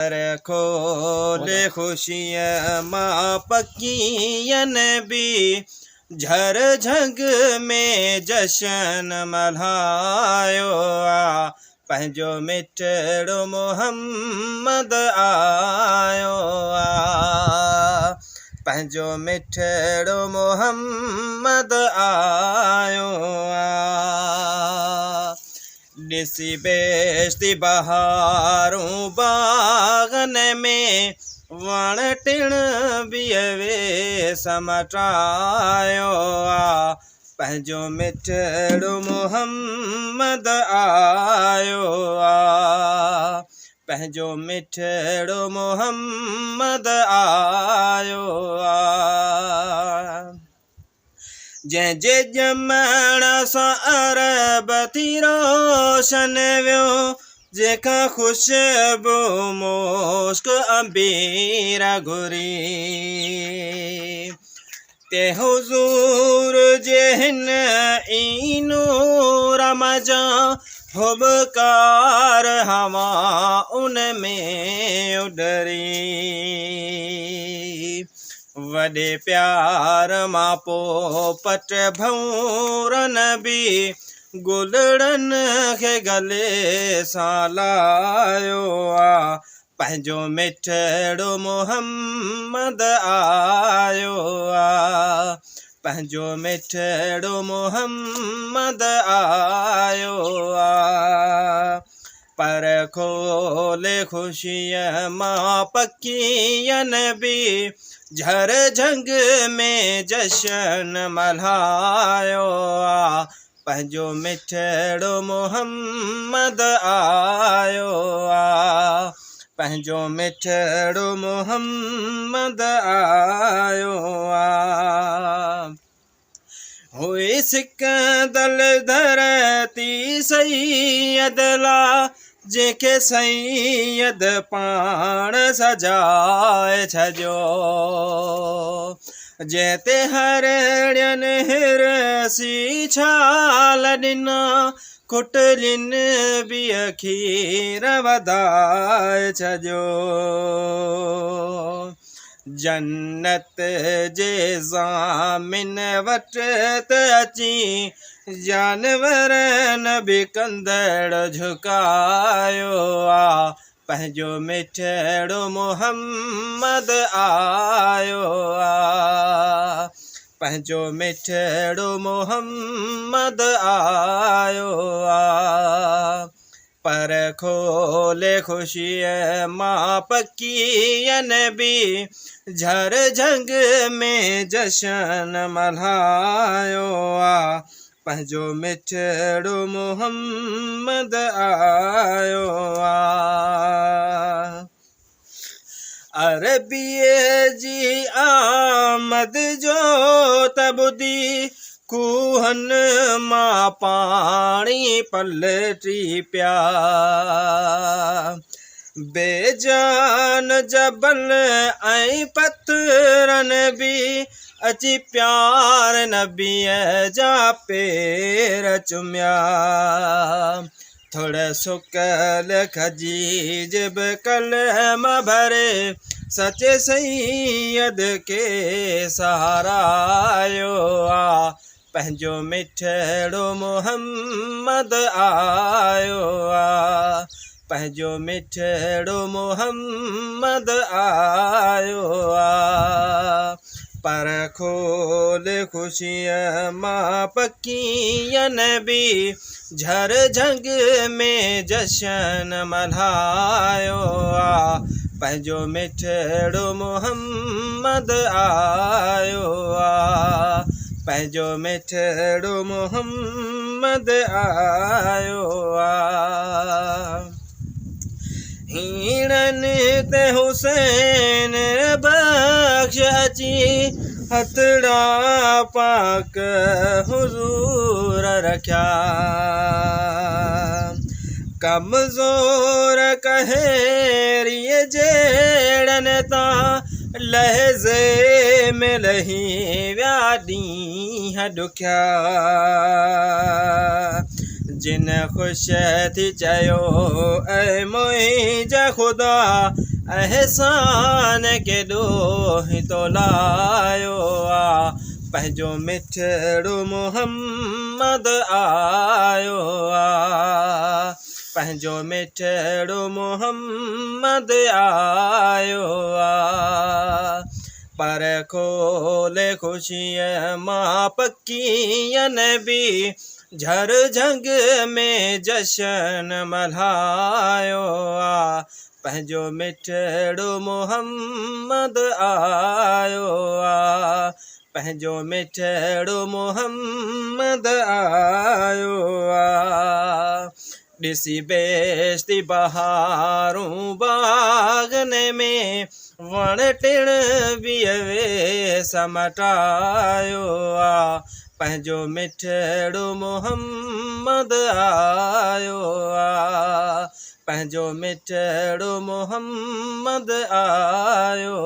پر کول خوشيء مان پکين به جھر جھنگ ۾ جشن ملهايو آ، پنهنجو مٺڙو محمد آيو آ، پنهنجو مٺڙو محمد آيو آ. ڏسي بهشتي بهارون باغن ۾، وڻ ٽڻ به ويس مٽايو آ، پنهنجو مٺڙو محمد آيو آ، پنهنجو مٺڙو محمد آيو آ. جنهن جي ڄمڻ سان عرب ٿي روشن ويو، جنهن کان خوشبو مشڪ عنبير گهري، تي حضور جي هن ئي نور منجهان هٻڪار هوا ان ۾ اڏري. وڏي پيار مان پوپٽ ڀنورن به گلڙن کي گلي سان لايو آ، پنهنجو مٺڙو محمد آيو آ، پنهنجو مٺڙو محمد آيو آ. پر کول خوشيء مان پکين به جھر جھنگ ۾ جشن ملهايو آ، پنهنجو مٺڙو محمد آيو آ، پنهنجو مٺڙو محمد آيو آ. هئي سڪندل ڌرتي سيد لا، جنهن کي سيد پاڻ سجائي ڇڏيو، جنهن تي هرڻين هرسي ڇال ڏنا، کٽلين به کير وڌائي ڇڏيو. جنت جي ضامن وٽ ته اچي جانورن به ڪندڙ جهڪايو آ، پنهنجو مٺڙو محمد آيو آ، پنهنجو مٺڙو محمد آيو آ. پر کول خوشيء مان پکين به جھر جھنگ ۾ جشن ملهايو آ، پنهنجو مٺڙو محمد آيو آ. عربيء جي آمد جو ته ٻڌي کوهن مان پاڻي پلٽي پيا. بي جان جبل ۽ پٿرن به اچي پيار نبيء جا پير چميا. ٿڙ سڪل کجي به قلم ڀري سچي سيد کي سهارايو آ، پنهنجو مٺڙو محمد آيو آ، پنهنجو مٺڙو محمد آيو آ. پر کول خوشيء مان پکين به جھر جھنگ ۾ جشن ملهايو آ، پنهنجو مٺڙو محمد آيو آ، پنهنجو مٺڙو محمد آيو آ. هيڻن تي حسين بخش اچي هٿڙا پاڪ حضور رکيا، ڪمزور ڪهيريء جهڙن تان لحظي ۾ لهي ويا ڏينهن ڏکيا. جن خوش ٿي چيو، اي منهنجا خدا، احسان ڪيڏو هي تو لايو آ، پنهنجو مٺڙو محمد آيو آ، پنهنجو مٺڙو محمد آيو آ. پر کولي خوشيء مان پکين به جهر جهنگ ۾ جشن ملهايو آ، پنهنجو مٺڙو محمد آيو آ، پنهنجو مٺڙو محمد آيو آ. ڏسي بهشتي بهارون باغن ۾، وڻ ٽڻ به ويس مٽايو آ، پنهنجو مٺڙو محمد آيو آ، پنهنجو مٺڙو محمد آيو